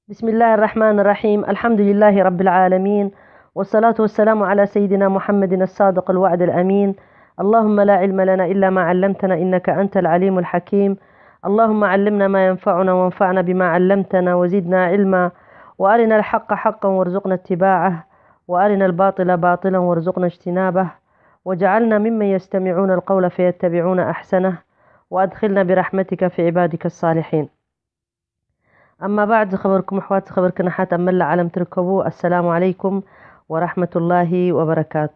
بسم الله الرحمن الرحيم. الحمد لله رب العالمين. والصلاة والسلام على سيدنا محمد الصادق الوعد الأمين. اللهم لا علم لنا إلا ما علمتنا إنك أنت العليم الحكيم. اللهم علمنا ما ينفعنا وانفعنا بما علمتنا وزدنا علما. وأرنا الحق حقا وارزقنا اتباعه. وأرنا الباطل باطلا وارزقنا اجتنابه. واجعلنا ممن يستمعون القول فيتبعون أحسنه. وأدخلنا برحمتك في عبادك الصالحين. ኣማ ባዕድ፣ ዝኸበርኩም ኣሕዋት፣ ዝኸበርክን ኣሓት ኣብ መላእ ዓለም ትርከቡ፣ ኣሰላሙ ዓለይኩም ወራሕመቱላሂ ወበረካቱ።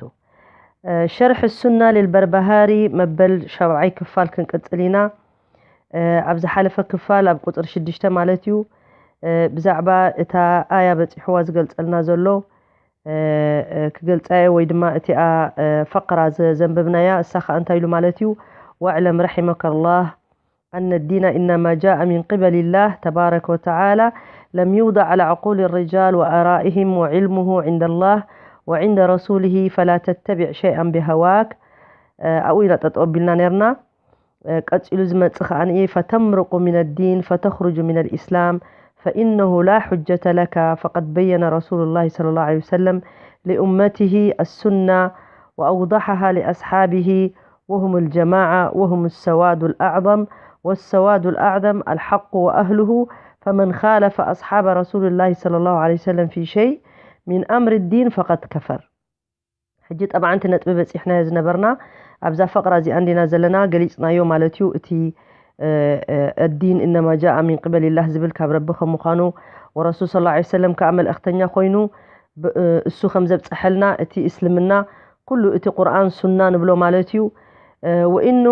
ሸርሕ ሱና ልልበርባሃሪ መበል ሻብዓይ ክፋል ክንቅጽል ኢና። ኣብ ዝሓለፈ ክፋል ኣብ ቁጽሪ ሽዱሽተ ማለት እዩ፣ ብዛዕባ እታ ኣያ በጺሕዋ ዝገልጸልና ዘሎ ክገልጻ እየ፣ ወይ ድማ እቲኣ ፈቕራ ዘንበብናያ እሳ ኸኣ እንታይ ኢሉ ማለት እዩ? واعلم رحمك الله أن الدين إنما جاء من قبل الله تبارك وتعالى، لم يوضع على عقول الرجال وآرائهم، وعلمه عند الله وعند رسوله، فلا تتبع شيئا بهواك. ኣብኡ ኢና ጠጠው ኣቢልና ነርና። ቀጺሉ ዝመጽእ ከኣ فتمرق من الدين فتخرج من الإسلام فإنه لا حجة لك، فقد بين رسول الله صلى الله عليه وسلم لأمته السنة وأوضحها لأصحابه، وهم الجماعة وهم السواد الأعظم، والسواد الأعظم الحق وأهله، فمن خالف أصحاب رسول الله صلى الله عليه وسلم في شيء من أمر الدين فقد كفر. ሕጂ ጠብዓ እቲ ነጥቢ በጺሕናዮ ዝነበርና ኣብዛ ፈቕራ እዚኣ እንዲና ዘለና፣ ገሊጽናዮ ማለት እዩ። እቲ ኣዲን እነማ ጃኣ ሚን ቅበሊላህ ዝብል ካብ ረቢ ከም ምዃኑ፣ ወረሱል ሰለላሁ ዐለይሂ ወሰለም ከኣ መልእኽተኛ ኮይኑ እሱ ከም ዘብጸሐልና፣ እቲ እስልምና ኩሉ እቲ ቁርኣን ሱና ንብሎ ማለት እዩ። ወኢኑ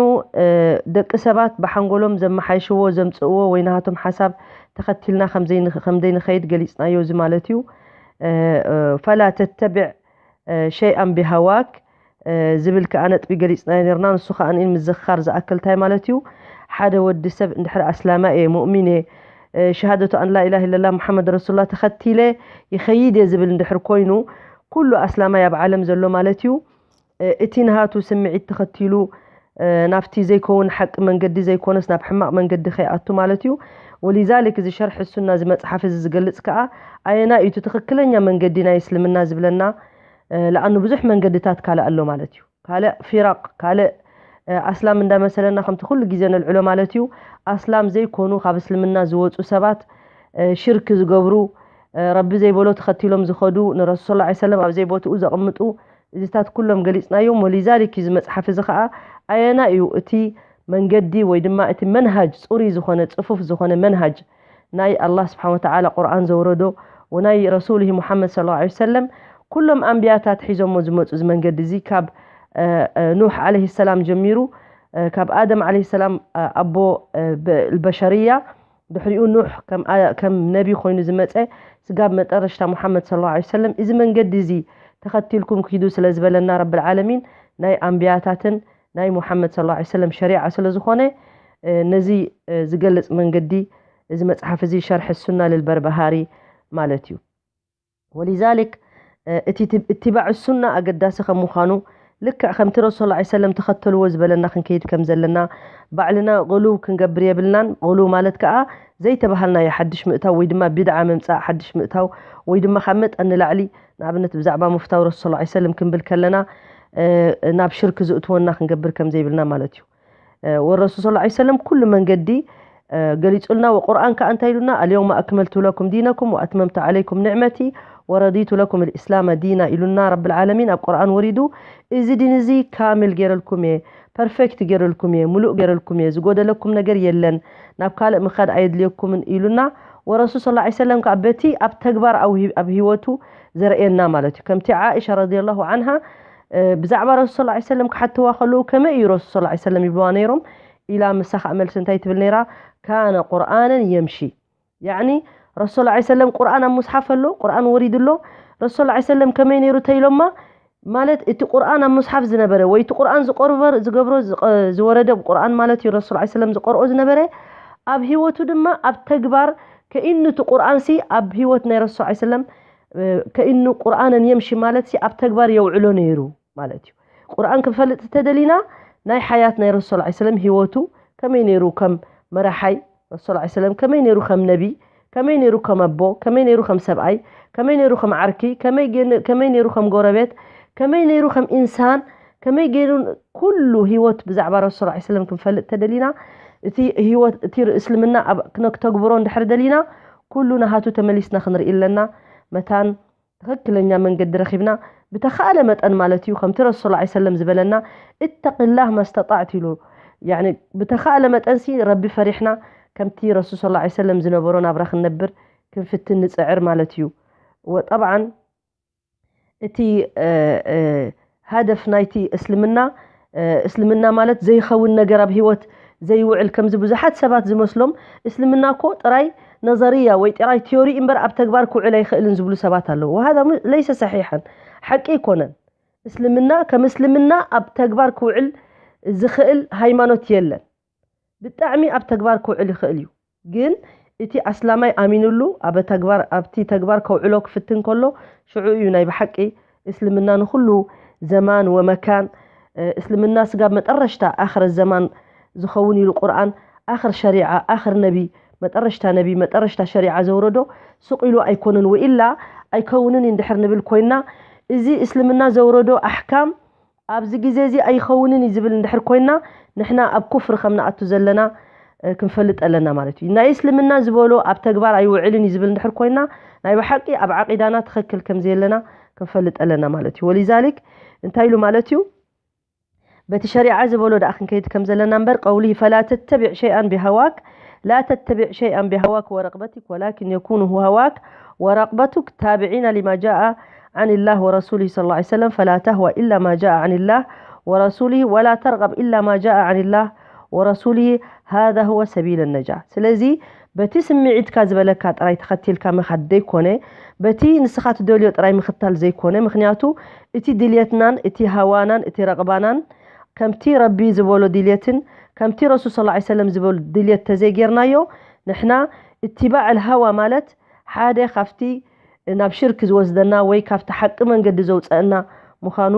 ደቂ ሰባት ብሓንጎሎም ዘመሓይሽዎ፣ ዘምጽእዎ ወይ ናሃቶም ሓሳብ ተኸቲልና ከም ዘይንኸይድ ገሊጽናዮ እዚ ማለት እዩ። ፈላ ተተብዕ ሸይኣን ቢሃዋክ ዝብል ከኣ ነጥቢ ገሊጽናዮ ነርና። ንሱ ከኣ ንምዝኽኻር ዝኣክል እንታይ ማለት እዩ? ሓደ ወዲ ሰብ እንድሕር ኣስላማይ እየ፣ ሙእሚን እየ፣ ሸሃደቱ ኣን ላኢላሃ ኢለላህ ሙሓመድ ረሱሉላህ ተኸቲለ ይኸይድ እየ ዝብል እንድሕር ኮይኑ፣ ኩሉ ኣስላማይ ኣብ ዓለም ዘሎ ማለት እዩ፣ እቲ ንሃቱ ስምዒት ተኸቲሉ ናብቲ ዘይከውን ሓቂ መንገዲ ዘይኮነስ ናብ ሕማቕ መንገዲ ከይኣቱ ማለት እዩ። ወሊዛሊክ እዚ ሸርሒ ሱና እዚ መጽሓፍ እዚ ዝገልጽ ከኣ ኣየናይ እዩ እቲ ትኽክለኛ መንገዲ ናይ እስልምና ዝብለና። ለኣኑ ብዙሕ መንገድታት ካልእ ኣሎ ማለት እዩ። ካልእ ፊራቕ፣ ካልእ ኣስላም እንዳመሰለና ከምቲ ኩሉ ግዜ ነልዕሎ ማለት እዩ። ኣስላም ዘይኮኑ ካብ እስልምና ዝወጹ ሰባት፣ ሽርክ ዝገብሩ፣ ረቢ ዘይበሎ ተኸቲሎም ዝኸዱ፣ ንረሱል ሰለላሁ ዐለይሂ ወሰለም ኣብ ዘይቦትኡ ዘቕምጡ፣ እዚታት ኩሎም ገሊጽናዮም። ወሊዛሊክ እዚ መጽሓፍ እዚ ኸኣ ኣየና እዩ እቲ መንገዲ ወይ ድማ እቲ መንሃጅ፣ ጽሩይ ዝኾነ ጽፉፍ ዝኾነ መንሃጅ ናይ ኣላህ ስብሓን ወተዓላ ቁርኣን ዘውረዶ ወናይ ረሱልሂ ሙሓመድ ሰለላሁ ዐለይሂ ወሰለም ኩሎም ኣንብያታት ሒዞሞ ዝመጹ እዚ መንገዲ እዚ ካብ ኑሕ ዓለይሂ ሰላም ጀሚሩ፣ ካብ ኣደም ዓለይሂ ሰላም ኣቦ በሸርያ፣ ድሕሪኡ ኑሕ ከም ነቢ ኮይኑ ዝመጸ፣ ስጋብ መጠረሽታ ሙሓመድ ሰለላሁ ዐለይሂ ወሰለም እዚ መንገዲ እዚ ተኸቲልኩም ኪዱ ስለ ዝበለና ረብል ዓለሚን፣ ናይ ኣንብያታትን ናይ ሙሓመድ ሰለላሁ ዐለይሂ ወሰለም ሸሪዓ ስለ ዝኾነ፣ ነዚ ዝገልጽ መንገዲ እዚ መጽሓፍ እዚ ሸርሒ ሱና ልልበርባሃሪ ማለት እዩ። ወሊዛሊክ እቲ እትባዕ ሱና ኣገዳሲ ከም ምዃኑ፣ ልክዕ ከምቲ ረሱል ሰለላሁ ዐለይሂ ወሰለም ተኸተልዎ ዝበለና ክንከይድ ከም ዘለና፣ ባዕልና ቕሉው ክንገብር የብልናን። ቕሉው ማለት ከኣ ዘይተባሃልናዮ ሓድሽ ምእታው ወይ ድማ ቢድዓ ምምጻእ፣ ሓድሽ ምእታው ወይ ድማ ካብ መጠን ንላዕሊ፣ ንኣብነት ብዛዕባ ምፍታው ረሱል ሰለላሁ ዐለይሂ ወሰለም ክንብል ከለና ናብ ሽርክ ዝእትወና ክንገብር ከም ዘይብልና ማለት እዩ። ወረሱል ሰለላሁ ዐለይሂ ወሰለም ኩሉ መንገዲ ገሊጹልና። ወቁርኣን ከኣ እንታይ ኢሉና? ኣልየውመ ኣክመልቱ ለኩም ዲነኩም ወኣትመምቱ ዓለይኩም ንዕመቲ ወረዲቱ ለኩም ልእስላመ ዲና ኢሉና ረብል ዓለሚን ኣብ ቁርኣን ወሪዱ። እዚ ዲን እዚ ካሚል ገይረልኩም እየ፣ ፐርፌክት ገይረልኩም እየ፣ ሙሉእ ገይረልኩም እየ፣ ዝጎደለኩም ነገር የለን፣ ናብ ካልእ ምኻድ ኣየድልየኩምን ኢሉና። ወረሱል ሰለላሁ ዐለይሂ ወሰለም ከኣ በቲ ኣብ ተግባር ኣብ ሂ-፣ ኣብ ህይወቱ ዘርእየና ማለት እዩ። ከምቲ ዓኢሻ ረዲየላሁ ዓንሃ ብዛዕባ ረሱል ሰለላሁ ዐለይሂ ወሰለም ክሓትዋ ከለዉ ከመይ እዩ ረሱል ሰለላሁ ዐለይሂ ወሰለም ይብልዋ ነይሮም? ኢላ ምሳ ከኣ መልሲ እንታይ ትብል ነይራ? ካነ ቁርኣነን የምሺ። ያዕኒ ረሱል ሰለላሁ ዐለይሂ ወሰለም ቁርኣን ኣብ ሙስሓፍ ኣሎ፣ ቁርኣን ወሪዱ ኣሎ። ረሱል ሰለላሁ ዐለይሂ ወሰለም ከመይ ነይሩ ተይሎማ? ማለት እቲ ቁርኣን ኣብ ሙስሓፍ ዝነበረ ወይ እቲ ቁርኣን ዝቆርበር-፣ ዝገብሮ ዝቐ-፣ ዝወረደ ቁርኣን ማለት እዩ። ረሱል ሰለላሁ ዐለይሂ ወሰለም ዝቆርኦ ዝነበረ ኣብ ህይወቱ ድማ ኣብ ተግባር ከኢኑ እቲ ቁርኣንሲ ኣብ ህይወት ናይ ረሱል ሰለላሁ ዐለይሂ ወሰለም ከኢኑ ቁርኣነን የምሺ ማለትሲ ኣብ ተግባር የውዕሎ ነይሩ ማለት እዩ። ቁርኣን ክንፈልጥ እንተደሊና ናይ ሓያት ናይ ረሱል ሰለላሁ ዐለይሂ ወሰለም ህይወቱ ከመይ ነይሩ ከም መራሓይ፣ ረሱል ሰለላሁ ዐለይሂ ወሰለም ከመይ ነይሩ ከም ነቢ፣ ከመይ ነይሩ ከም ኣቦ፣ ከመይ ነይሩ ከም ሰብኣይ፣ ከመይ ነይሩ ከም ዓርኪ፣ ከመይ ገን- ከመይ ነይሩ ከም ጎረቤት፣ ከመይ ነይሩ ከም ኢንሳን፣ ከመይ ገይሩ ኩሉ ህይወት ብዛዕባ ረሱል ሰለላሁ ዐለይሂ ወሰለም ክንፈልጥ ተደሊና፣ እቲ ህይወት እቲ እስልምና ኣብ ክነክተግብሮ እንድሕር ደሊና፣ ኩሉ ናሃቱ ተመሊስና ክንርኢ ኣለና። መታን ትኽክለኛ መንገዲ ረኺብና፣ ብተኻእለ መጠን ማለት እዩ፣ ከምቲ ረሱል ሰለላሁ ዐለይሂ ወሰለም ዝበለና፣ "እተቂላህ መስተጣዕት" ኢሉ። ያኒ ብተኻእለ መጠንሲ ረቢ ፈሪሕና፣ ከምቲ ረሱል ሰለላሁ ዐለይሂ ወሰለም ዝነበሮ ናብራ ክንነብር ክንፍትን ንጽዕር ማለት እዩ። ወጠብዓን እቲ ሃደፍ ናይቲ እስልምና፣ እስልምና ማለት ዘይኸውን ነገር፣ ኣብ ህይወት ዘይውዕል፣ ከምዚ ብዙሓት ሰባት ዝመስሎም፣ እስልምና እኮ ጥራይ ነዘርያ ወይ ጥራይ ቲዮሪ እምበር ኣብ ተግባር ክውዕል ኣይኽእልን ዝብሉ ሰባት ኣለዉ። وهذا م- ليس صحيحا፣ ሓቂ ኣይኮነን። እስልምና ከም እስልምና ኣብ ተግባር ክውዕል ዝኽእል ሃይማኖት የለን። ብጣዕሚ ኣብ ተግባር ክውዕል ይኽእል እዩ፣ ግን እቲ ኣስላማይ ኣሚኑሉ ኣብ ተግባር ኣብቲ ተግባር ከውዕሎ ክፍትን ከሎ፣ ሽዑ እዩ ናይ ብሓቂ እስልምና ንኹሉ ዘማን ወመካን። እስልምና ስጋብ መጠረሽታ ኣኽረ ዘማን ዝኸውን ኢሉ ቁርኣን፣ ኣኽር ሸሪዓ፣ ኣኽር ነቢ፣ መጠረሽታ ነቢ፣ መጠረሽታ ሸሪዓ ዘውረዶ ሱቕ ኢሉ ኣይኮነን። ወኢላ ኣይከውንን እንድሕር ንብል ኮይና፣ እዚ እስልምና ዘውረዶ ኣሕካም ኣብዚ ግዜ እዚ ኣይኸውንን እዩ ዝብል እንድሕር ኮይና፣ ንሕና ኣብ ኩፍር ከም ንኣቱ ዘለና ክንፈልጥ ኣለና ማለት እዩ። ናይ እስልምና ዝበሎ ኣብ ተግባር ኣይውዕልን እዩ ዝብል እንድሕር ኮይና፣ ናይ ብሓቂ ኣብ ዓቂዳና ትኽክል ከም ዘየለና ክንፈልጥ ኣለና ማለት እዩ። ወሊዛሊክ እንታይ ኢሉ ማለት እዩ? በቲ ሸሪዓ ዝበሎ ደኣ ክንከይድ ከም ዘለና እምበር፣ ቀውሊ ፈላ ተተቢዕ ሸይኣን ቢሃዋክ ላ ተተቢዕ ሸይኣን ቢሃዋክ ወረቅበቲክ ወላኪን የኩኑ ሃዋክ ወረቅበቱክ ታብዒና ሊማ ጃኣ عن الله ورسوله صلى الله عليه وسلم فلا تهوى إلا ما جاء عن الله ورسوله ولا ترغب إلا ما جاء عن الله ورسوله هذا هو سبيل النجاة። ስለዚ በቲ ስምዒትካ ዝበለካ ጥራይ ተኸቲልካ ምኻድ ዘይኮነ፣ በቲ ንስኻ ትደልዮ ጥራይ ምኽታል ዘይኮነ፣ ምኽንያቱ እቲ ድልየትናን እቲ ሃዋናን እቲ ረቕባናን ከምቲ ረቢ ዝበሎ ድልየትን ከምቲ ረሱል ሰለላሁ ዐለይሂ ወሰለም ዝበሎ ድልየት ተዘይጌርናዮ፣ ንሕና እትባዕ ኣልሃዋ ማለት ሓደ ካብቲ ናብ ሽርክ ዝወስደና ወይ ካብቲ ሓቂ መንገዲ ዘውፀአና ምዃኑ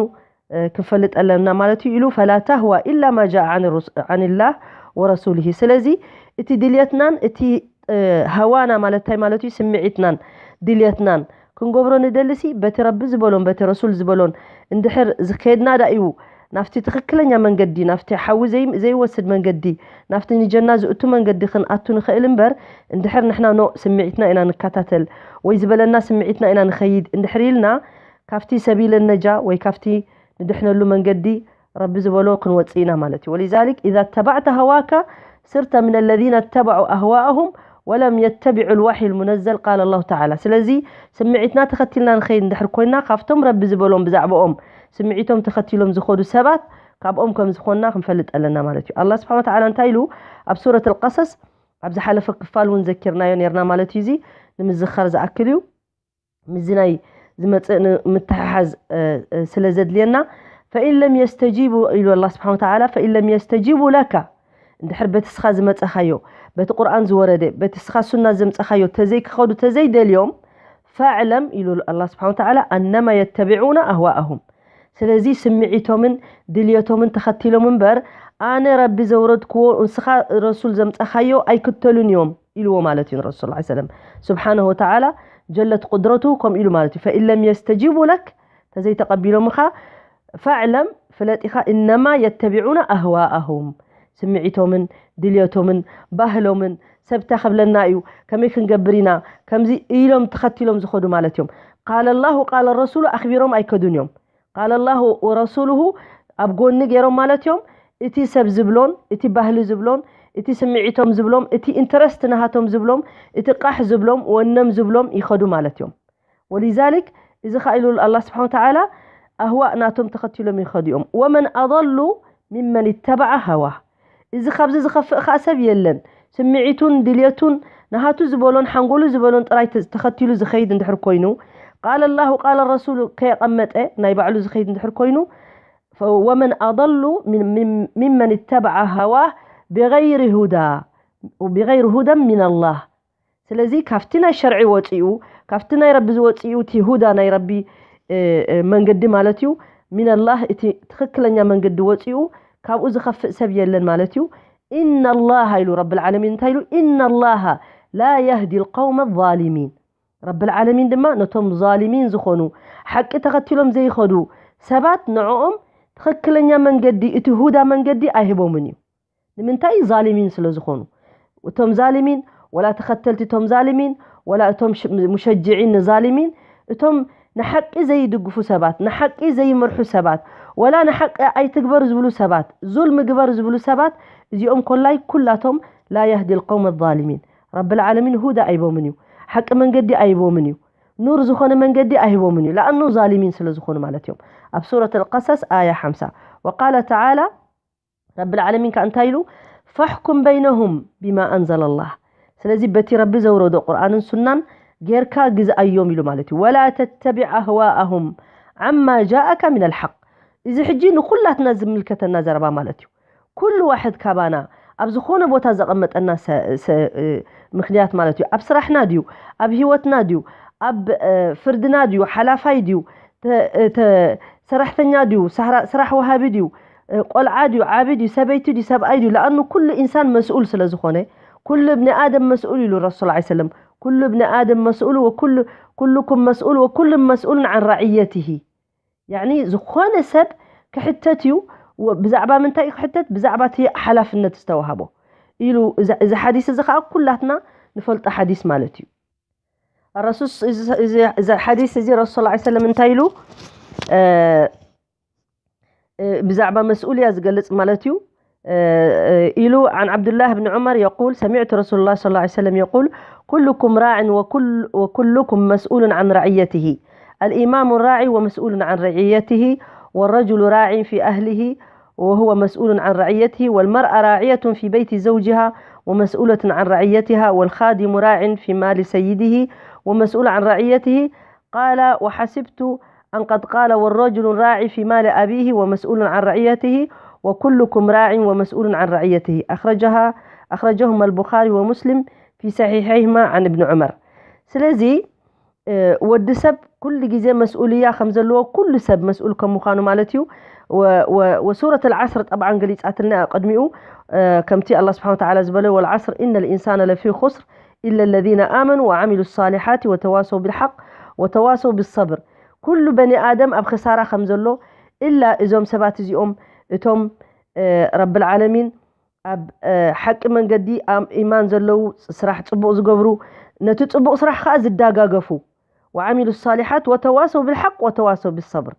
ክንፈልጥ ኣለና ማለት እዩ ኢሉ። ፈላ ተህዋ ኢላ ማ ጃ ዓን ሩስ- ዓንላህ ወረሱሊሂ። ስለዚ እቲ ድልየትናን እቲ ሃዋና ማለት እንታይ ማለት እዩ? ስምዒትናን ድልየትናን ክንገብሮ ንደልሲ በቲ ረቢ ዝበሎን በቲ ረሱል ዝበሎን እንድሕር ዝከድና ዳ እዩ ናብቲ ትኽክለኛ መንገዲ፣ ናብቲ ሓዊ ዘይ- ዘይወስድ መንገዲ፣ ናብቲ ንጀና ዝእቱ መንገዲ ክንኣቱ ንኽእል እምበር፣ እንድሕር ንሕና ኖ ስምዒትና ኢና ንከታተል ወይ ዝበለና ስምዒትና ኢና ንኸይድ እንድሕር ኢልና፣ ካብቲ ሰቢለ ነጃ ወይ ካብቲ ንድሕነሉ መንገዲ ረቢ ዝበሎ ክንወፅእ ኢና ማለት እዩ። ወሊዛሊክ ኢዛ ተባዕተ ሃዋካ ስርተ ምን ለዚነ ተበዑ ኣህዋኣሁም ወለም የተቢዑ ልዋሒ ልሙነዘል ቃል ኣላሁ ተዓላ። ስለዚ ስምዒትና ተኸቲልና ንኸይድ እንድሕር ኮይና ካብቶም ረቢ ዝበሎም ብዛዕባኦም ስምዒቶም ተኸቲሎም ዝኸዱ ሰባት ካብኦም ከም ዝኾንና ክንፈልጥ ኣለና ማለት እዩ። ኣላ ስብሓን ወተዓላ እንታይ ኢሉ ኣብ ሱረት ልቀሰስ ኣብ ዝሓለፈ ክፋል እውን ዘኪርናዮ ነርና ማለት እዩ። እዚ ንምዝኻር ዝኣክል እዩ። ምስዚ ናይ ዝመፅእ ንምትሕሓዝ ስለ ዘድልየና ፈኢን ለም የስተጂቡ ኢሉ ኣላ ስብሓን ወተዓላ ፈኢን ለም የስተጂቡ ለካ እንድሕር በቲ ስኻ ዝመፀኻዮ በቲ ቁርኣን ዝወረደ በቲ ስኻ ሱና ዘምፀኻዮ ተዘይክኸዱ ተዘይደልዮም ፈዕለም ኢሉ ኣላ ስብሓን ወተዓላ ኣነማ የተቢዑና ኣህዋኣሁም ስለዚ ስምዒቶምን ድልየቶምን ተኸቲሎም እምበር ኣነ ረቢ ዘውረድክዎ እንስኻ ረሱል ዘምፀኻዮ ኣይክተሉን እዮም ኢልዎ ማለት እዩ ንረሱል ላ ሰለም ስብሓንሁ ወተዓላ ጀለት ቁድረቱ ከምኡ ኢሉ ማለት እዩ ፈኢን ለም የስተጂቡ ለክ ተዘይተቐቢሎምኻ ፈዕለም ፍለጢኻ እነማ የተቢዑና ኣህዋኣሁም ስምዒቶምን ድልየቶምን ባህሎምን ሰብታ ከብለና እዩ ከመይ ክንገብር ኢና ከምዚ ኢሎም ተኸቲሎም ዝኸዱ ማለት እዮም ቃል ላሁ ቃል ረሱሉ ኣኽቢሮም ኣይከዱን እዮም ቃል ላሁ ወረሱሉሁ ኣብ ጎኒ ገይሮም ማለት እዮም እቲ ሰብ ዝብሎን እቲ ባህሊ ዝብሎን እቲ ስምዒቶም ዝብሎም እቲ ኢንተረስት ናሃቶም ዝብሎም እቲ ቃሕ ዝብሎም ወነም ዝብሎም ይኸዱ ማለት እዮም ወሊዛሊክ እዚ ኸዓ ኢሉ ኣላ ስብሓን ተዓላ ኣህዋእ ናቶም ተኸቲሎም ይኸዱ እዮም ወመን ኣضሉ ሚመን ይተበዓ ሃዋ እዚ ካብዚ ዝኸፍእ ኸዓ ሰብ የለን ስምዒቱን ድልየቱን ናሃቱ ዝበሎን ሓንጎሉ ዝበሎን ጥራይ ተኸቲሉ ዝኸይድ እንድሕር ኮይኑ ቃል ኣላሁ ቃል ረሱሉ ከየቐመጠ ናይ ባዕሉ ዝኸይድ እንድሕር ኮይኑ ወመን ኣضሉ ሚመን ተበዓ ሃዋ ብغይሪ ሁዳ ብغይሪ ሁደን ሚን ኣላህ ስለዚ ካብቲ ናይ ሸርዒ ወፂኡ ካብቲ ናይ ረቢ ዝወፅኡ እቲ ሁዳ ናይ ረቢ መንገዲ ማለት እዩ ሚነላህ እቲ ትኽክለኛ መንገዲ ወፂኡ ካብኡ ዝኸፍእ ሰብ የለን ማለት እዩ ኢነላሃ ኢሉ ረቢ ልዓለሚን እንታይ ኢሉ ኢነላሃ لا يهدي القوم الظالمين. ረብል ዓለሚን ድማ ነቶም ዛሊሚን ዝኾኑ፣ ሓቂ ተኸቲሎም ዘይኸዱ ሰባት፣ ንዕኦም ትኽክለኛ መንገዲ፣ እቲ ሁዳ መንገዲ ኣይህቦምን እዩ። ንምንታይ? ዛሊሚን ስለ ዝኾኑ። እቶም ዛሊሚን፣ ወላ ተኸተልቲ እቶም ዛሊሚን፣ ወላ እቶም ሽ-፣ ሙሸጅዒን ንዛሊሚን፣ እቶም ንሓቂ ዘይድግፉ ሰባት፣ ንሓቂ ዘይመርሑ ሰባት፣ ወላ ንሓቂ ኣይትግበር ዝብሉ ሰባት፣ ዙልሚ ግበር ዝብሉ ሰባት፣ እዚኦም ኮላይ ኩላቶም لا يهدي القوم الظالمين። ረብል ዓለሚን ሁዳ ኣይቦምን እዩ። ሓቂ መንገዲ ኣይቦምን እዩ። ኑር ዝኾነ መንገዲ ኣይቦምን እዩ። ለኣኑ ዛሊሚን ስለ ዝኾኑ ማለት እዮም። ኣብ ሱረት ኣልቀሰስ ኣያ ሓምሳ። وقال تعالى፣ ረብል ዓለሚን ከኣ እንታይ ኢሉ? فاحكم بينهم بما أنزل الله። ስለዚ በቲ ረቢ ዘውረዶ ቁርኣንን ሱናን ጌርካ ግዝኣዮም ኢሉ ማለት እዩ። ولا تتبع أهواءهم عما جاءك من الحق። እዚ ሕጂ ንኹላትና ዝምልከተና ዘረባ ማለት እዩ። ኩሉ ዋሕድ ካባና ኣብ ዝኾነ ቦታ ዘቐመጠና ሰ-፣ ሰ-፣ እ፣ ምኽንያት ማለት እዩ። ኣብ ስራሕና ድዩ? ኣብ ህይወትና ድዩ? ኣብ፣ እ፣ ፍርድና ድዩ? ሓላፋይ ድዩ? ተ-፣ ተ-፣ ሰራሕተኛ ድዩ? ሳህራ-፣ ስራሕ ወሃቢ ድዩ? እ፣ ቆልዓ ድዩ? ዓቢ ድዩ? ሰበይቲ ድዩ? ሰብኣይ ድዩ? ለኣኑ ኩሉ ኢንሳን መስኡል ስለ ዝኾነ፣ ኩሉ እብኒ ኣደም መስኡል ኢሉ ረሱል ዐለይሂ ሰለም። ኩሉ እብኒ ኣደም መስኡል ወኩሉ፣ ኩሉኩም መስኡል ወኩሉም መስኡልን ዐን ረዕየትሂ። ያዕኒ ዝኾነ ሰብ ክሕተት እዩ። ወ-፣ ብዛዕባ ምንታይ እዩ ክሕተት? ብዛዕባ እቲ ሓላፍነት ዝተዋህቦ ኢሉ። እዚ፣ እዚ ሓዲስ እዚ ኸዓ ኩላትና ንፈልጦ ሓዲስ ማለት እዩ። ረሱስ፣ እዚ፣ እዚ፣ እዚ ሓዲስ እዚ ረሱል ሰለላሁ ዐለይሂ ወሰለም እንታይ ኢሉ? እ፣ እ፣ ብዛዕባ መስኡልያ ዝገልጽ ማለት እዩ። እ፣ እ፣ ኢሉ፣ عن عبد الله بن عمر يقول: سمعت رسول الله صلى الله عليه وسلم يقول: كلكم راع وكل-، وكلكم مسؤول عن رعيته. الإمام راع ومسؤول عن رعيته، والرجل راع في أهله وهو مسؤول عن رعيته، والمرأة راعية في بيت زوجها ومسؤولة عن رعيتها، والخادم راع في مال سيده ومسؤول عن رعيته. قال: وحسبت أن قد قال: والرجل راع في مال أبيه ومسؤول عن رعيته، وكلكم راع ومسؤول عن رعيته. أخرجها، أخرجهما البخاري ومسلم في صحيحيهما عن ابن عمر. ስለዚ እ፣ ወዲ ሰብ ኩሉ ግዜ መስኡልያ ከም ዘለዎ፣ ኩሉ ሰብ መስኡል ከም ምዃኑ ማለት እዩ። ወ-፣ ወ-፣ ወሱረት ኣልዓስር ጠብዓን ገሊጻትልና እያ ቅድሚኡ፣ እ፣ ከምቲ ኣላህ ስብሓን ወተዓላ ዝበለ: والعصر إن الإنسان لفي خسر إلا الذين آمنوا وعملوا الصالحات وتواصوا بالحق وتواصوا بالصبر. ኩሉ በኒ ኣደም ኣብ ኽሳራ ከም ዘሎ፣ ኢላ እዞም ሰባት እዚኦም፣ እቶም፣ እ፣ ረብል ዓለሚን ኣብ፣ እ፣ ሓቂ መንገዲ፣ ኣብ ኢማን ዘለዉ፣ ስራሕ ጽቡቕ ዝገብሩ፣ ነቲ ጽቡቕ ስራሕ ኸኣ ዝዳጋገፉ፣ وعملوا الصالحات وتواصوا بالحق وتواصوا بالصبر።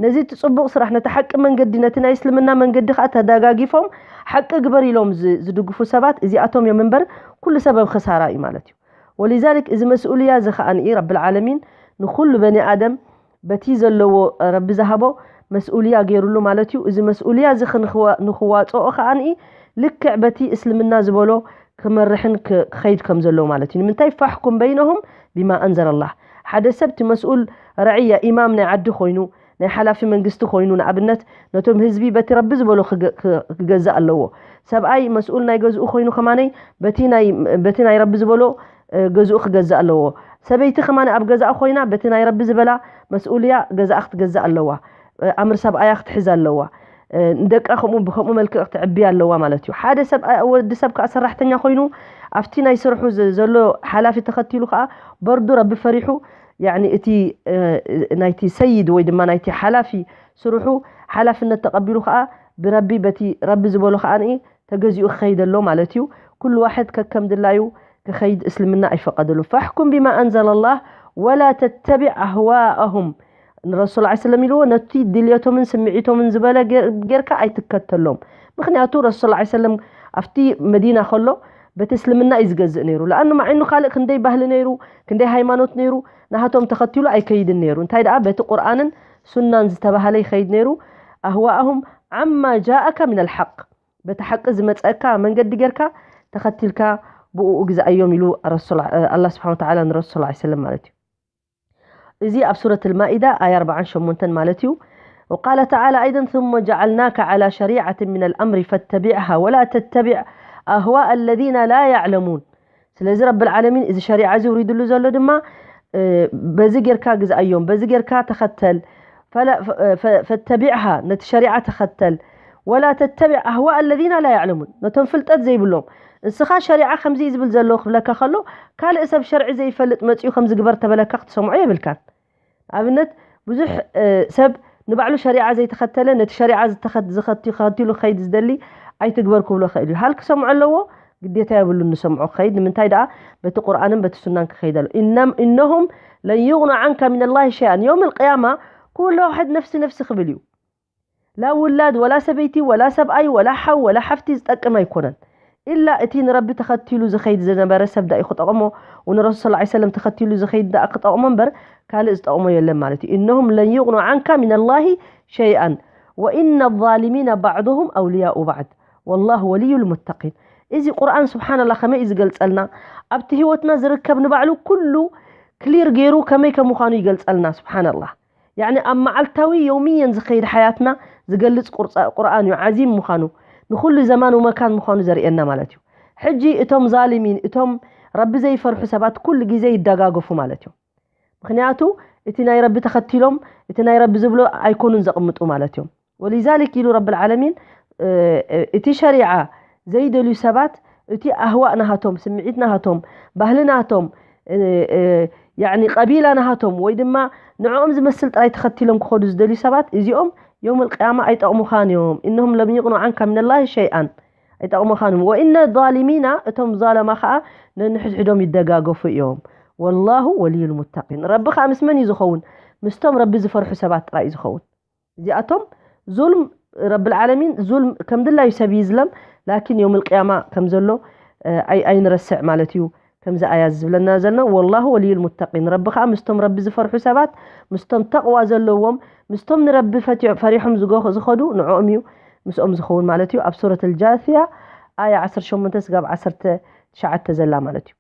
ነዚ እቲ ጽቡቕ ስራሕ፣ ነቲ ሓቂ መንገዲ፣ ነቲ ናይ እስልምና መንገዲ ኸኣ ተዳጋጊፎም ሓቂ ግበር ኢሎም ዝ-፣ ዝድግፉ ሰባት እዚኣቶም እዮም እምበር፣ ኩሉ ሰብ ኣብ ኽሳራ እዩ ማለት እዩ። ولذلك እዚ መስኡልያ እዚ ኸኣ ንኢ ረብል ዓለሚን ንኹሉ በኒ ኣደም በቲ ዘለዎ ረቢ ዝሃቦ መስኡልያ ገይሩሉ ማለት እዩ። እዚ መስኡልያ እዚ ክንኽዋ-፣ ንኽዋጽኦ ኸኣ ንኢ ልክዕ በቲ እስልምና ዝበሎ ክመርሕን ክ-፣ ክኸይድ ከም ዘለዎ ማለት እዩ። ንምንታይ? فاحكم بينهم بما أنزل الله። ሓደ ሰብ እቲ መስኡል ረዕያ፣ ኢማም ናይ ዓዲ ኮይኑ፣ ናይ ሓላፊ መንግስቲ ኮይኑ፣ ንኣብነት ነቶም ህዝቢ በቲ ረቢ ዝበሎ ክገ-፣ ክ-፣ ክገዝእ ኣለዎ። ሰብኣይ መስኡል ናይ ገዝኡ ኮይኑ ከማነይ በቲ ናይ፣ በቲ ናይ ረቢ ዝበሎ፣ እ፣ ገዝኡ ክገዝእ ኣለዎ። ሰበይቲ ከማን ኣብ ገዛኣ ኮይና በቲ ናይ ረቢ ዝበላ መስኡልያ ገዛኣ ክትገዝእ ኣለዋ። እ፣ ኣምር ሰብኣያ ክትሕዝ ኣለዋ። እ፣ ንደቃ ከምኡ ብከምኡ መልክዕ ክትዕብያ ኣለዋ ማለት እዩ። ሓደ ሰብ፣ እ፣ ወዲ ሰብ ከኣ ሰራሕተኛ ኮይኑ ኣብቲ ናይ ስርሑ ዘ-፣ ዘሎ ሓላፊ ተኸቲሉ ከኣ በርዱ ረቢ ፈሪሑ፣ ያዕኒ እቲ፣ እ፣ ናይቲ ሰይድ ወይ ድማ ናይቲ ሓላፊ ስርሑ ሓላፍነት ተቐቢሉ ከኣ ብረቢ በቲ ረቢ ዝበሎ ከኣ ንኢ ተገዚኡ ክኸይድ ኣሎ ማለት እዩ። ኩሉ ዋሕድ ከከም ድላዩ ክኸይድ እስልምና ኣይፈቐደሉ። فاحكم بما أنزل الله ولا تتبع أهواءهم። ንረሱል ዐለይሂ ሰለም ኢልዎ፣ ነቲ ድልየቶምን ስምዒቶምን ዝበለ ጌር-፣ ጌርካ ኣይትከተሎም። ምኽንያቱ ረሱል ዐለይሂ ሰለም ኣብቲ መዲና ከሎ በቲ እስልምና እዩ ዝገዝእ ነይሩ። ለኣኑ ማዒኑ ካልእ ክንደይ ባህሊ ነይሩ፣ ክንደይ ሃይማኖት ነይሩ፣ ናሃቶም ተኸቲሉ ኣይከይድን ነይሩ። እንታይ ደኣ በቲ ቁርኣንን ሱናን ዝተባህለ ይኸይድ ነይሩ። أهواءهم عما جاءك من الحق። በቲ ሓቂ ዝመጸካ መንገዲ ጌርካ ተኸቲልካ ብኡ ግዛኣዮም ኢሉ ረሱል፣ ኣላህ ስብሓን ወተዓላ ንረሱል ሰለላሁ ዐለይሂ ወሰለም ማለት እዩ። እዚ ኣብ ሱረት ኣልማኢዳ ኣያ ኣርባዓን ሸሞንተን ማለት እዩ። وقال تعالى أيضا: ثم جعلناك على شريعة من الأمر فاتبعها ولا تتبع أهواء الذين لا يعلمون. ስለዚ ረብል ዓለሚን እዚ ሸሪዓ እዚ ውሪድሉ ዘሎ ድማ፣ እ፣ በዚ ጌርካ ግዝኣዮም፣ በዚ ጌርካ ተኸተል፣ ፈላ-፣ ፈ-፣ ፈ-፣ ፈተቢዕሃ፣ ነቲ ሸሪዓ ተኸተል፣ ወላ ተተቢዕ ኣህዋእ ኣለዚና ላ ያዕለሙን፣ ነቶም ፍልጠት ዘይብሎም፣ ንስኻ ሸሪዓ ከምዚ እዩ ዝብል ዘሎ ክብለካ ከሎ፣ ካልእ ሰብ ሸርዒ ዘይፈልጥ መጺኡ ከምዚ ግበር ተበለካ ክትሰምዖ የብልካን። ኣብነት፣ ብዙሕ ሰብ ንባዕሉ ሸሪዓ ዘይተኸተለ፣ ነቲ ሸሪዓ ዝተኸቲሉ ክኸይድ ዝደሊ ኣይትግበር ክብሎ ኽእል እዩ። ሃል ክሰምዖ ኣለዎ? ግዴታ የብሉን ንሰምዖ ክኸይድ። ንምንታይ ደኣ? በቲ ቁርኣንን በቲ ሱናን ክኸይድ ኣሎ። እነሁም ለን ዩቕኑ ዓንካ ሚን ላሂ ሸይኣን። ዮም ልቅያማ ኩሉ ዋሕድ ነፍሲ ነፍሲ ክብል እዩ። ላ ውላድ ወላ ሰበይቲ ወላ ሰብኣይ ወላ ሓው ወላ ሓፍቲ ዝጠቅም ኣይኮነን። ኢላ እቲ ንረቢ ተኸቲሉ ዝኸይድ ዝነበረ ሰብ ዳኢ ክጠቕሞ፣ ንረሱል ሰለላሁ ዐለይሂ ወሰለም ተኸቲሉ ዝኸይድ ዳኣ ክጠቕሞ እምበር ካልእ ዝጠቕሞ የለን ማለት እዩ። እነሁም ለን ዩቕኑ ዓንካ ሚን ላሂ ሸይኣን ወኢነ ዛሊሚና ባዕዱሁም ኣውልያኡ ባዕድ ወላሁ ወልዩ ልሙተቂን። እዚ ቁርኣን ስብሓንላ ከመይ እዩ ዝገልጸልና? ኣብቲ ህይወትና ዝርከብ ንባዕሉ ኩሉ ክሊር ገይሩ ከመይ ከም ምዃኑ ይገልጸልና። ስብሓንላ ያኒ ኣብ መዓልታዊ የውምየን ዝኸይድ ሓያትና ዝገልጽ ቁርጻ- ቁርኣን እዩ። ዓዚም ምዃኑ፣ ንኹሉ ዘማን ወመካን ምዃኑ ዘርእየና ማለት እዩ። ሕጂ እቶም ዛሊሚን፣ እቶም ረቢ ዘይፈርሑ ሰባት ኩሉ ግዜ ይደጋገፉ ማለት እዮም። ምኽንያቱ እቲ ናይ ረቢ ተኸቲሎም እቲ ናይ ረቢ ዝብሎ ኣይኮኑን ዘቕምጡ ማለት እዮም። ወሊዛሊክ ኢሉ ረብል ዓለሚን እቲ ሸሪዓ ዘይደልዩ ሰባት እቲ ኣህዋእ ናሃቶም፣ ስምዒት ናሃቶም፣ ባህሊ ናቶም፣ ያኒ ቀቢላ ናሃቶም ወይ ድማ ንዕኦም ዝመስል ጥራይ ተኸቲሎም ክኸዱ ዝደልዩ ሰባት እዚኦም የውም ልቅያማ ኣይጠቕሙኻን እዮም። እነሁም ለም ይቕኑ ዓንካ ምንላሂ ሸይኣን፣ ኣይጠቕሙኻን እዮም። ወኢነ ዛሊሚና፣ እቶም ዛለማ ከዓ ነንሕድሕዶም ይደጋገፉ እዮም። ወላሁ ወልዩ ልሙተቂን። ረቢ ከዓ ምስ መን እዩ ዝኸውን? ምስቶም ረቢ ዝፈርሑ ሰባት ጥራይ እዩ ዝኸውን። እዚኣቶም ዙልም ረብል ዓለሚን ዙልም ከም ድላዩ ሰብ ይዝለም፣ ላኪን የውም ልቅያማ ከም ዘሎ ኣይ ኣይንረስዕ ማለት እዩ። ከምዚ ኣያ ዝብለና ዘለና ወላሁ ወልዩ ልሙተቂን። ረቢ ከዓ ምስቶም ረቢ ዝፈርሑ ሰባት፣ ምስቶም ተቕዋ ዘለዎም፣ ምስቶም ንረቢ ፈሪሖም ዝኸዱ ንዕኦም እዩ ምስኦም ዝኸውን ማለት እዩ። ኣብ ሱረት ልጃስያ ኣያ ዓሰርተ ሸሞንተ ስጋብ ዓሰርተ ትሽዓተ ዘላ ማለት እዩ።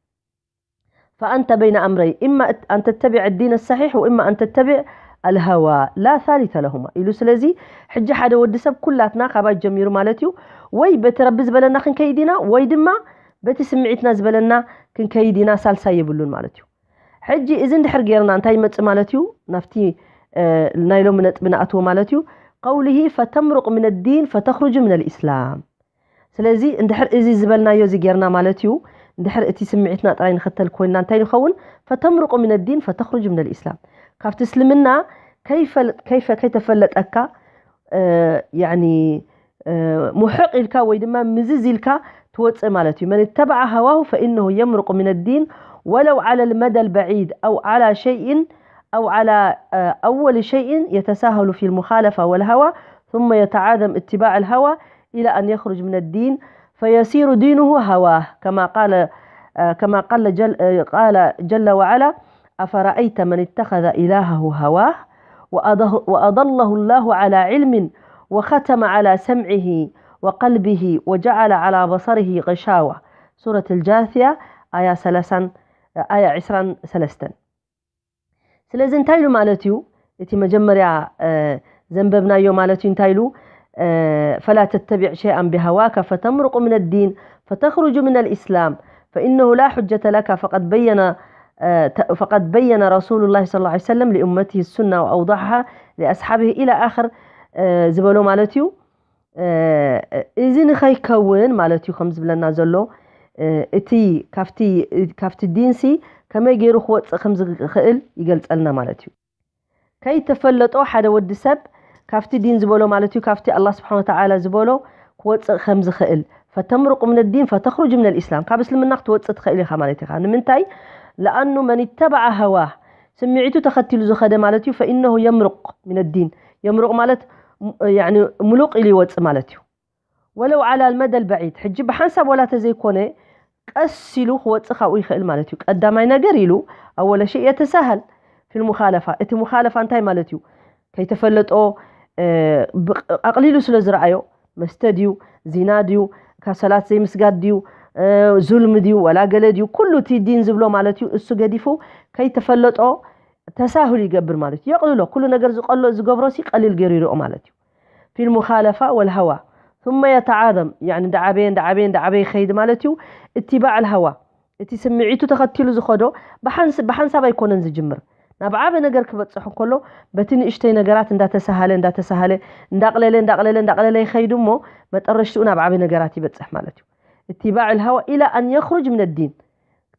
ፈኣንተ በይነ ኣምረይ እማ ኣን ተተቢዕ ዲን ሰሒሕ ወእማ ኣን ተተቢዕ ኣልሃዋ ላ ሳሊተ ለሁማ ኢሉ። ስለዚ ሕጂ ሓደ ወዲ ሰብ ኩላትና ካባይ ጀሚሩ ማለት እዩ ወይ በቲ ረቢ ዝበለና ክንከይድ ኢና ወይ ድማ በቲ ስምዒትና ዝበለና ክንከይድ ኢና፣ ሳልሳይ የብሉን ማለት እዩ። ሕጂ እዚ እንድሕር ጌርና እንታይ ይመጽእ ማለት እዩ? ናብቲ ናይ ሎሚ ነጥቢ ንኣትዎ ማለት እዩ። ቀውሊሂ ፈተምሩቅ ምን ዲን ፈተኽሩጁ ምን ልእስላም። ስለዚ እንድሕር እዚ ዝበልናዮ እዚ ጌርና ማለት እዩ፣ እንድሕር እቲ ስምዒትና ጥራይ ንኽተል ኮይንና እንታይ ንኸውን? ፈተምርቁ ምን ዲን ፈተኽሩጅ ምን ልእስላም። ካብቲ እስልምና ከይፈለጥካ ሙሕቕ ኢልካ ወይ ድማ ምዝዝ ኢልካ ትወፅእ ማለት እዩ። መን ተበዓ ሃዋሁ ፈኢነሁ የምርቁ ምን ዲን ወለው ዓላ ልመዳ ልበዒድ ኣው ዓላ ሸይን أو على أول شيء يتساهل في المخالفة والهوى ثم يتعاظم اتباع الهوى إلى أن يخرج من الدين فيصير دينه هواه كما قال كما قال جل, قال جل وعلا: أفرأيت من اتخذ إلهه هواه وأضله الله على علم وختم على سمعه وقلبه وجعل على بصره غشاوة. سورة الجاثية، آية ثلاثة، آية عشرين ثلاثة. ስለዚ እንታይ ኢሉ ማለት እዩ? እቲ መጀመርያ ዘንበብናዮ ማለት እዩ። እንታይ ኢሉ? ፈላ ተተቢዕ ሸይኣን ብሃዋካ ፈተምርቁ ምን ዲን ፈተኽሩጁ ምን ልእስላም ፈኢነሁ ላ ሑጀተ ለካ ፈቀድ በየነ ፈቀድ በየነ ረሱሉ ላ ስ ላ ሰለም ሊኡመትህ ሱና ወኣውضሓሃ ሊኣስሓብህ ኢላ ኣኽር ዝበሎ ማለት እዩ። እዚ ንኸይከውን ማለት እዩ ከም ዝብለና ዘሎ እቲ ካብቲ ዲንሲ ከመይ ገይሩ ክወፅእ ከም ዝኽእል ይገልፀልና ማለት እዩ። ከይተፈለጦ ሓደ ወዲ ሰብ ካብቲ ዲን ዝበሎ ማለት እዩ ካብቲ ኣላ ስብሓን ወተዓላ ዝበሎ ክወፅእ ከም ዝኽእል ፈተምርቁ ምን ዲን ፈተኽሩጅ ምን ልእስላም ካብ እስልምና ክትወፅእ ትኽእል ኢኻ ማለት ኢኻ። ንምንታይ? ለኣኑ መን ይተበዓ ሃዋ ስምዒቱ ተኸቲሉ ዝኸደ ማለት እዩ ፈኢነሁ የምርቅ ምን ዲን። የምርቅ ማለት ሙሉቅ ኢሉ ይወፅእ ማለት እዩ። ወለው ዓላ ልመደ ልበዒድ ሕጂ ብሓንሳብ ወላ ተዘይኮነ ቀስ ኢሉ ክወፅእ ካብኡ ይኽእል ማለት እዩ። ቀዳማይ ነገር ኢሉ ኣወለ ሸይ የተሳሃል ፊልሙኻለፋ። እቲ ሙኻለፋ እንታይ ማለት እዩ? ከይተፈለጦ ኣቕሊሉ ስለ ዝረኣዮ መስተ ድዩ፣ ዚና ድዩ፣ ካብ ሰላት ዘይምስጋድ ድዩ፣ ዙልሚ ድዩ፣ ወላ ገለ ድዩ፣ ኩሉ እቲ ዲን ዝብሎ ማለት እዩ። እሱ ገዲፉ ከይተፈለጦ ተሳሁል ይገብር ማለት እዩ። የቕልሎ፣ ኩሉ ነገር ዝቀሎ ዝገብሮ ሲ ቀሊል ገይሩ ይርኦ ማለት እዩ። ፊልሙኻለፋ ወልሃዋ ثم يتعاظم يعني እንዳዓበየ እንዳዓበየ እንዳዓበየ ይኸይድ ማለት እዩ። اتباع الهوى እቲ ስምዒቱ ተኸቲሉ ዝኸዶ ብሓንሳብ ኣይኮነን ዝጅምር። ናብ ዓበ ነገር ክበፅሕ እንከሎ በቲ ንእሽተይ ነገራት እንዳተሳሃለ እንዳተሳሃለ እንዳቕለለ እንዳቕለለ እንዳቕለለ ይኸይድ እሞ መጠረሽትኡ ናብ ዓበ ነገራት ይበፅሕ ማለት እዩ። اتباع الهوى إلى أن يخرج من الدين.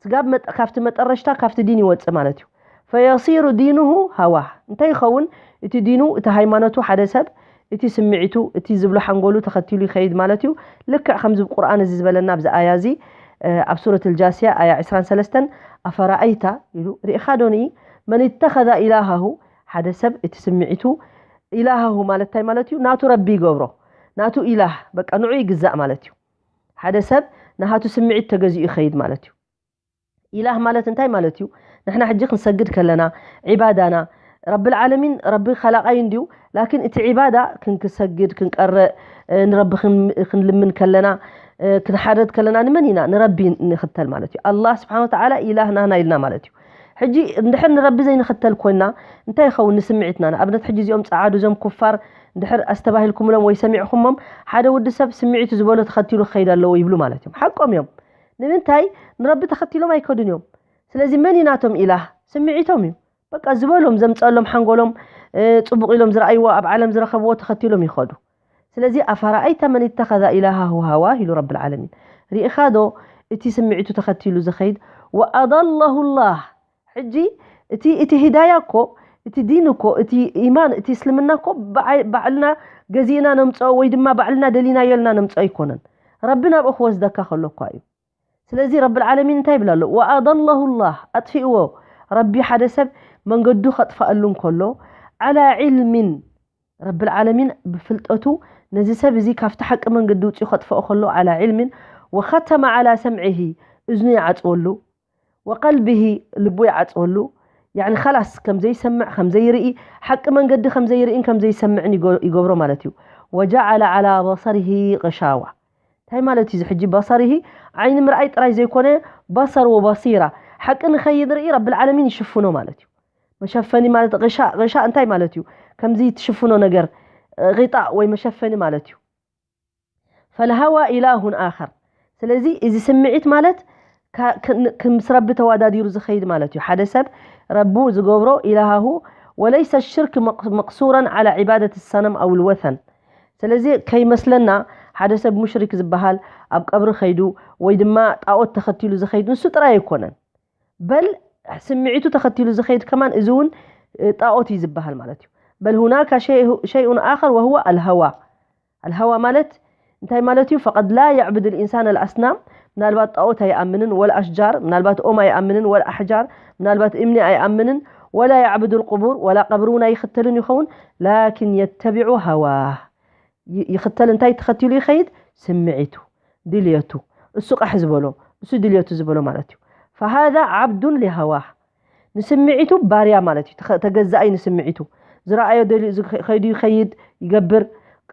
ስጋብ መጠ-፣ ካብቲ መጠረሽታ ካብቲ ዲን ይወፅእ ማለት እዩ። فيصير دينه هواه። እንታይ ይኸውን እቲ ዲኑ፣ እቲ ሃይማኖቱ? ሓደ ሰብ እቲ ስምዒቱ፣ እቲ ዝብሎ ሓንጎሉ ተኸቲሉ ይኸይድ ማለት እዩ። ልክዕ ከምዚ ቁርኣን እዚ ዝበለና ኣብዚ ኣያ እዚ፣ እ፣ ኣብ ሱረት الجاثية ኣያ ዕስራን ሰለስተን፣ أفرأيت ኢሉ፣ ርኢኻ ዶ ንኢ من اتخذ إلهه፣ ሓደ ሰብ እቲ ስምዒቱ إلهه ማለት እንታይ ማለት እዩ? ናቱ ረቢ ይገብሮ፣ ናቱ ኢላህ፣ በቃ ንዑ ይግዛእ ማለት እዩ። ሓደ ሰብ ናሃቱ ስምዒት ተገዚኡ ይኸይድ ማለት እዩ። ኢላህ ማለት እንታይ ማለት እዩ? ንሕና ሕጂ ክንሰግድ ከለና ዒባዳና ረብል ዓለሚን ረቢ ኸላቓይ እንድዩ፣ ላኪን እቲ ዒባዳ ክንክሰግድ፣ ክንቀርእ፣ እ፣ ንረቢ ክን-፣ ክንልምን ከለና፣ እ፣ ክንሓረድ ከለና ንመን ኢና? ንረቢ ንኽተል ማለት እዩ። ኣላህ ስብሓን ወተዓላ ኢላህ ናህና ኢልና ማለት እዩ። ሕጂ እንድሕር ንረቢ ዘይንኽተል ኮይና እንታይ ይኸውን ንስምዒትና? ንኣብነት ሕጂ እዚኦም ጸዓዱ እዞም ኩፋር እንድሕር ኣስተባሂልኩምሎም ወይ ሰሚዕኹሞም ሓደ ውዲ ሰብ ስምዒቱ ዝበሎ ተኸቲሉ ክኸይድ ኣለዎ ይብሉ ማለት እዮም። ሓቆም እዮም። ንምንታይ? ንረቢ ተኸቲሎም ኣይከዱን እዮም። ስለዚ መን እዩ ናቶም ኢላህ? ስምዒቶም እዩ። በቃ ዝበሎም ዘምፀሎም ሓንጎሎም፣ እ፣ ፅቡቕ ኢሎም ዝረኣይዎ ኣብ ዓለም ዝረኸብዎ ተኸቲሎም ይኸዱ። ስለዚ أفرأيت من اتخذ إلهه هواه ኢሉ ረብል ዓለሚን። ርኢኻ ዶ እቲ ስምዒቱ ተኸቲሉ ዝኸይድ? وأضله الله። ሕጂ እቲ፣ እቲ ሂዳያ እኮ፣ እቲ ዲን እኮ፣ እቲ ኢማን፣ እቲ እስልምና እኮ ባዕ-፣ ባዕልና ገዚእና ነምፅኦ ወይ ድማ ባዕልና ደሊናዮ ኢልና ነምፅኦ ኣይኮነን። ረቢ ናብኡ ክወስደካ ከሎ እኳ እዩ። ስለዚ ረብል ዓለሚን እንታይ ይብል ኣሎ? وأضله الله፣ ኣጥፊእዎ። ረቢ ሓደ ሰብ መንገዱ ከጥፍኣሉ እንከሎ፣ على علم፣ ረብል ዓለሚን ብፍልጠቱ ነዚ ሰብ እዚ ካብቲ ሓቂ መንገዲ ውፅኡ ከጥፍኦ ከሎ፣ على علم، وختم على سمعه፣ እዝኑ ይዓፅወሉ፣ وقلبه፣ ልቡ ይዓፅወሉ። ያዕኒ ኸላስ ከም ዘይሰምዕ፣ ከም ዘይርኢ፣ ሓቂ መንገዲ ከም ዘይርኢን ከም ዘይሰምዕን ይገ-፣ ይገብሮ ማለት እዩ። وجعل على بصره غشاوة። እንታይ ማለት እዩ እዚ ሕጂ? በሰሪሂ ዓይኒ ምርኣይ ጥራይ ዘይኮነ፣ በሰር ወበሲራ፣ ሓቂ ንኸይንርኢ ረብል ዓለሚን ይሽፍኖ ማለት እዩ። መሸፈኒ ማለት፣ ቕሻ፣ ቕሻ እንታይ ማለት እዩ? ከምዚ ትሽፍኖ ነገር፣ እ፣ ጊጣእ ወይ መሸፈኒ ማለት እዩ። ፈልሃዋ ኢላሁን ኣኸር። ስለዚ እዚ ስምዒት ማለት ካ-፣ ክ-፣ ን-፣ ክ-፣ ምስ ረቢ ተወዳዲሩ ዝኸይድ ማለት እዩ። ሓደ ሰብ ረቡ ዝገብሮ ኢላሃሁ ወለይሰ ሽርክ መቅ-፣ መቅሱራን ዓላ ዒባደት ሰነም ኣው ልወተን። ስለዚ ከይመስለና ሓደ ሰብ ሙሽሪክ ዝበሃል ኣብ ቀብሪ ከይዱ ወይ ድማ ጣኦት ተኸቲሉ ዝኸይድ ንሱ ጥራይ ኣይኮነን። በል ስምዒቱ ተኸቲሉ ዝኸይድ ከማን እዚ እውን፣ እ፣ ጣኦት እዩ ዝበሃል ማለት እዩ። በል ሁናከ ሸይ-፣ ሸይኡን ኣኸር ወህወ ኣልሀዋ። ኣልሀዋ ማለት እንታይ ማለት እዩ? ፈቀድ ላ የዕብድ ልኢንሳን ኣልኣስናም፣ ምናልባት ጣኦት ኣይኣምንን፣ ወልኣሽጃር፣ ምናልባት ኦም ኣይኣምንን፣ ወልኣሕጃር፣ ምናልባት እምኒ ኣይኣምንን፣ ወላ የዕብድ ልቁቡር፣ ወላ ቀብሪ እውን ኣይኽተልን ይኸውን፣ ላኪን የተቢዑ ሃዋህ። ይ-፣ ይኽተል፣ እንታይ ተኸቲሉ ይኸይድ? ስምዒቱ፣ ድልየቱ፣ እሱ ቃሕ ዝበሎ፣ እሱ ድልየቱ ዝበሎ ማለት እዩ። ፈሃዛ ዓብዱን ሊሃዋህ፣ ንስምዒቱ ባርያ ማለት እዩ። ተኸ-፣ ተገዛኣይ ንስምዒቱ። ዝረኣዮ ደልዩ፣ ዝኸ-፣ ከይዱ ይኸይድ፣ ይገብር።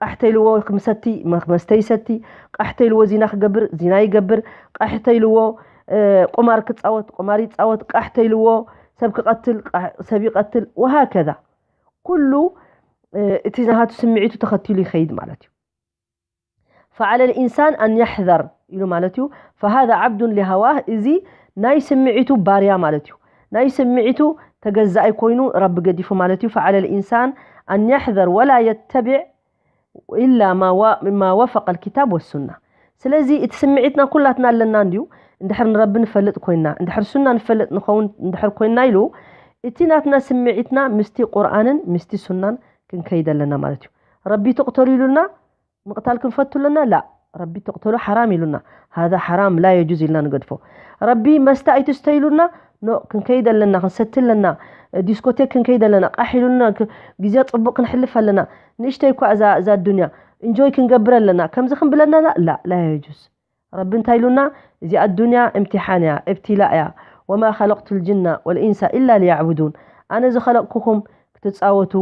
ቃሕ ተይልዎ ክምሰቲ፣ መ-፣ መስተ ይሰቲ። ቃሕ ተይልዎ ዚና ክገብር፣ ዚና ይገብር። ቃሕ ተይልዎ፣ እ፣ ቁማር ክጻወት፣ ቁማር ይጻወት። ቃሕ ተይልዎ ሰብ ክቐትል፣ ቃ-፣ ሰብ ይቐትል። ወሃከዛ። ኩሉ፣ እ፣ እቲ ናሃቱ ስምዒቱ ተኸቲሉ ይኸይድ ማለት እዩ። ፈዓለ ልኢንሳን ኣን የሕዘር ኢሉ ማለት እዩ። ፈሃዛ ዓብዱን ሊሃዋህ፣ እዚ ናይ ስምዒቱ ባርያ ማለት እዩ። ናይ ስምዒቱ ተገዛኣይ ኮይኑ ረቢ ገዲፉ ማለት እዩ። ፈዓለ ልኢንሳን ኣን የሕዘር ወላ የተቢዕ ኢላ ማ ዋ-፣ ማ ወፈቀ ልኪታብ ወሱና። ስለዚ እቲ ስምዒትና ኩላትና ኣለና እንድዩ። እንድሕር ንረቢ ንፈልጥ ኮይና፣ እንድሕር ሱና ንፈልጥ ንኸውን እንድሕር ኮይና ኢሉ፣ እቲ ናትና ስምዒትና ምስቲ ቁርኣንን ምስቲ ሱናን ክንከይድ ኣለና ማለት እዩ። ረቢ ትቕተሉ ኢሉና፣ ምቕታል ክንፈቱ ኣለና? ላ። ረቢ ትቕተሉ ሓራም ኢሉና። ሃዛ ሓራም ላ የጁዝ ኢልና ንገድፎ። ረቢ መስተ ኣይትስተ ኢሉና? ኖ፣ ክንከይድ ኣለና፣ ክንሰቲ ኣለና፣ ዲስኮቴክ ክንከይድ ኣለና፣ ቃሕ ኢሉና፣ ክ-፣ ግዜ ጽቡቕ ክንሕልፍ ኣለና። ንእሽተይ እኳ እዛ፣ እዛ ዱንያ እንጆይ ክንገብር ኣለና። ከምዚ ክንብል ኣለና? ላ፣ ላ የጁዝ። ረቢ እንታይ ኢሉና? እዚኣ ዱንያ እምቲሓን እያ፣ እብትላእ እያ። ወማ ኸለቅቱ ልጅና ወልኢንሳ ኢላ ሊያዕቡዱን። ኣነ ዝኸለቅኩኹም ክትጻወቱ፣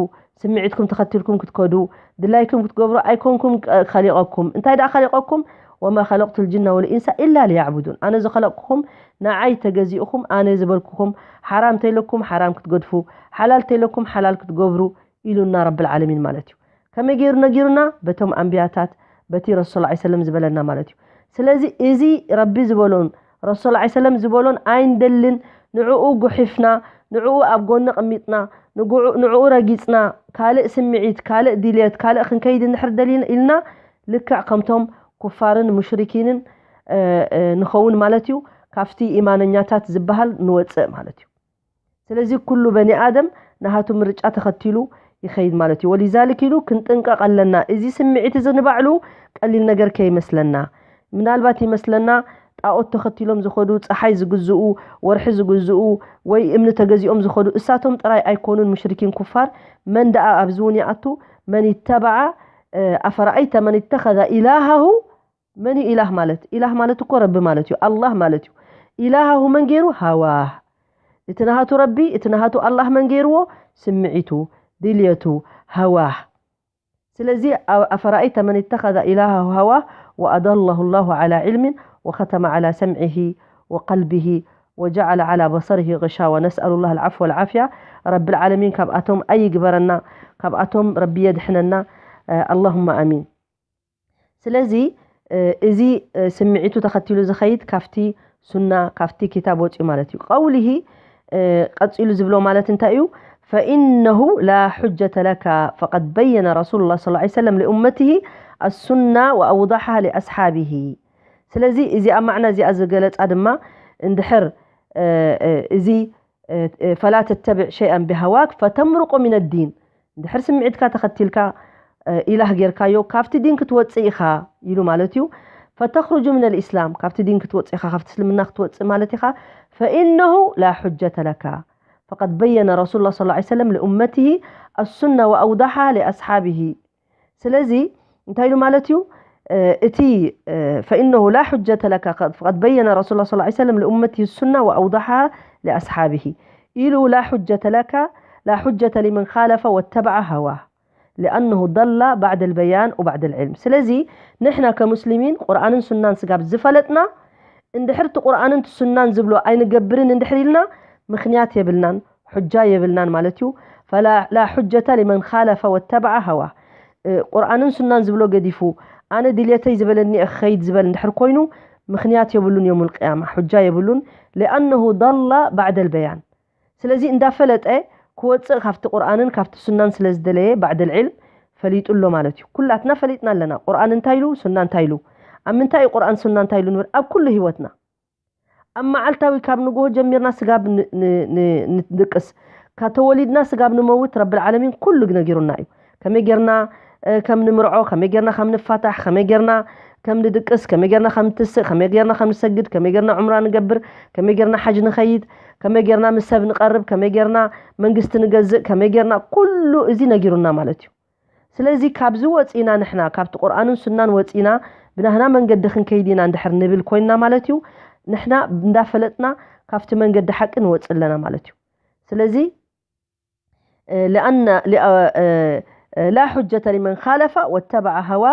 ስምዒትኩም ተኸቲልኩም ክትከዱ፣ ድላይኩም ክትገብሩ ኣይኮንኩም ቀ-፣ ኸሊቐኩም። እንታይ ደኣ ኸሊቐኩም? ወማ ኸለቅቱ ልጅና ወልኢንሳ ኢላ ሊያዕቡዱን። ኣነ ዝኸለቅኩኹም ንዓይ ተገዚእኹም፣ ኣነ ዝበልኩኹም ሓራም ተይለኩም ሓራም ክትገድፉ፣ ሓላል ተይለኩም ሓላል ክትገብሩ ኢሉና ረብል ዓለሚን ማለት እዩ። ከመይ ገይሩ ነጊሩና? በቶም ኣንብያታት፣ በቲ ረሱል ላ ሰለም ዝበለና ማለት እዩ። ስለዚ እዚ ረቢ ዝበሎን ረሱል ላ ሰለም ዝበሎን ኣይንደልን፣ ንዕኡ ጉሒፍና፣ ንዕኡ ኣብ ጎኒ ቅሚጥና፣ ንጉዑ-፣ ንዕኡ ረጊጽና፣ ካልእ ስምዒት፣ ካልእ ድልየት፣ ካልእ ክንከይድ እንድሕር ደሊና ኢልና፣ ልክዕ ከምቶም ኩፋርን ሙሽሪኪንን እ፣ እ፣ ንኸውን ማለት እዩ። ካብቲ ኢማነኛታት ዝበሃል ንወፅእ ማለት እዩ። ስለዚ ኩሉ በኒ ኣደም ናሃቱ ምርጫ ተኸቲሉ ይኸይድ ማለት እዩ። ወሊዛሊክ ኢሉ ክንጥንቀቕ ኣለና። እዚ ስምዒት እዚ ንባዕሉ ቀሊል ነገር ከይመስለና። ምናልባት ይመስለና ጣኦት ተኸቲሎም ዝኸዱ፣ ፀሓይ ዝግዝኡ፣ ወርሒ ዝግዝኡ፣ ወይ እምኒ ተገዚኦም ዝኸዱ እሳቶም ጥራይ ኣይኮኑን ሙሽሪኪን ኩፋር። መን ደኣ ኣብዚ እውን ይኣቱ? መን ይተበዓ፣ እ፣ ኣፈረኣይተ መን ይተኸዛ ኢላሃሁ መን እዩ ኢላህ ማለት? ኢላህ ማለት እኮ ረቢ ማለት እዩ፣ ኣላህ ማለት እዩ። ኢላሃሁ መን ገይሩ? ሃዋህ። እቲ ናሃቱ ረቢ፣ እቲ ናሃቱ ኣላህ መን ገይርዎ? ስምዒቱ፣ ድልየቱ፣ ሃዋህ። ስለዚ፣ ኣ-፣ ኣፈረኣይተ መን ተኸዘ ኢላሃሁ ሃዋህ ወኣደለሁ ላሁ ዓላ ዕልምን ወኸተመ ዓላ ሰምዒሂ ወቀልቢሂ ወጀዓለ ዓላ በሰሪሂ ግሻዋ ነስኣሉ ላህ ልዓፍወ ወልዓፍያ። ረቢ ልዓለሚን ካብኣቶም ኣይግበረና፣ ካብኣቶም ረቢ የድሕነና። እ፣ ኣላሁመ ኣሚን። ስለዚ፣ እ፣ እዚ፣ እ፣ ስምዒቱ ተኸቲሉ ዝኸይድ ካብቲ ሱና፣ ካብቲ ኪታብ ወፂኡ ማለት እዩ። ቀውሊሂ፣ እ፣ ቀፂሉ ዝብሎ ማለት እንታይ እዩ? ፈኢነሁ ላ ሑጀተ ለካ ፈቀድ በየነ ረሱሉላህ ሰለላሁ ዐለይሂ ወሰለም ሊኡመቲሂ ኣሱና ወኣውዳሓሃ ሊኣስሓቢሂ። ስለዚ እዚኣ ማዕና እዚኣ ዝገለፃ ድማ እንድሕር፣ እ፣ እ፣ እዚ፣ እ፣ እ፣ ፈላ ተተብዕ ሸይኣን ቢሃዋክ ፈተምርቆ ሚነ ዲን። እንድሕር ስምዒትካ ተኸቲልካ፣ እ፣ ኢላህ ጌርካዮ ካብቲ ዲን ክትወፅእ ኢኻ ኢሉ ማለት እዩ። ፈተኽሩጁ ሚነ ልእስላም፣ ካብቲ ዲን ክትወፅእ ኢኻ፣ ካብቲ እስልምና ክትወፅእ ማለት ኢኻ። ፈኢነሁ ላ ሑጀተ ለካ ፈቀድ በየነ ረሱሉላህ ሰለላሁ ዐለይሂ ወሰለም ሊኡመቲሂ ኣሱና ወኣውዳሓሃ ሊኣስሓቢሂ። ስለዚ እንታይ ኢሉ ማለት እዩ? እ፣ እቲ፣ እ፣ ፈኢነሁ ላ ሑጀተ ለካ ፈቀድ በየነ ረሱሉላህ ሰለላሁ ዐለይሂ ወሰለም ሊኡመቲሂ ሱና ወኣውዳሓሃ ሊኣስሓቢሂ ኢሉ። ላ ሑጀተ ለካ ላ ሑጀተ ሊመን ኻለፈ ወተበዐ ሃዋህ ሊኣነሁ ደላ ባዕደ ልበያን ወባዕደ ልዕልም። ስለዚ ንሕና ከሙስሊሚን ቁርኣንን ሱናን ስጋብ ዝፈለጥና፣ እንድሕር እቲ ቁርኣንን እቲ ሱናን ዝብሎ ኣይንገብርን እንድሕር ኢልና፣ ምኽንያት የብልናን፣ ሑጃ የብልናን ማለት እዩ። ፈላ፣ ላ ሑጀተ ሊመን ኻለፈ ወተበዐ ሃዋ። እ፣ ቁርኣንን ሱናን ዝብሎ ገዲፉ፣ ኣነ ድልየተይ ዝበለኒ እየ ክኸይድ ዝበል እንድሕር ኮይኑ፣ ምኽንያት የብሉን፣ የውሙል ቅያማ ሑጃ የብሉን። ሊኣነሁ ደላ ባዕደ ልበያን። ስለዚ እንዳፈለጠ ክወፅእ ካብቲ ቁርኣንን ካብቲ ሱናን ስለ ዝደለየ፣ ባዕደ ልዕልም ፈሊጡ ኣሎ ማለት እዩ። ኩላትና ፈሊጥና ኣለና፣ ቁርኣን እንታይ ኢሉ፣ ሱና እንታይ ኢሉ። ኣብ ምንታይ እዩ ቁርኣን ሱና እንታይ ኢሉ ንብል? ኣብ ኩሉ ህይወትና። ኣብ መዓልታዊ ካብ ንግሆ ጀሚርና ስጋብ ን-፣ ን-፣ ን-፣ ንድቅስ፣ ካብ ተወሊድና ስጋብ ንመውት ረብል ዓለሚን ኩሉ ነጊሩና እዩ። ከመይ ጌርና፣ እ፣ ከም ንምርዖ፣ ከመይ ጌርና ከም ንፋታሕ፣ ከመይ ጌርና ከም ንድቅስ፣ ከመይ ጌርና ከም ንትስእ፣ ከመይ ጌርና ከም ንሰግድ፣ ከመይ ጌርና ዑምራ ንገብር፣ ከመይ ጌርና ሓጅ ንኸይድ፣ ከመይ ጌርና ምስ ሰብ ንቐርብ፣ ከመይ ጌርና መንግስቲ ንገዝእ፣ ከመይ ጌርና ኩሉ እዚ ነጊሩና ማለት እዩ። ስለዚ ካብዚ ወፂና ንሕና ካብቲ ቁርኣንን ሱናን ወፂና ብናህና መንገዲ ክንከይድ ኢና እንድሕር ንብል ኮይንና ማለት እዩ፣ ንሕና እንዳፈለጥና ካብቲ መንገዲ ሓቂ ንወፅእ ኣለና ማለት እዩ። ስለዚ፣ እ፣ ለኣነ፣ ለ-፣ እ፣ እ፣ ላ ሑጀተ ሊመን ኻለፈ ወተበዐ ሃዋ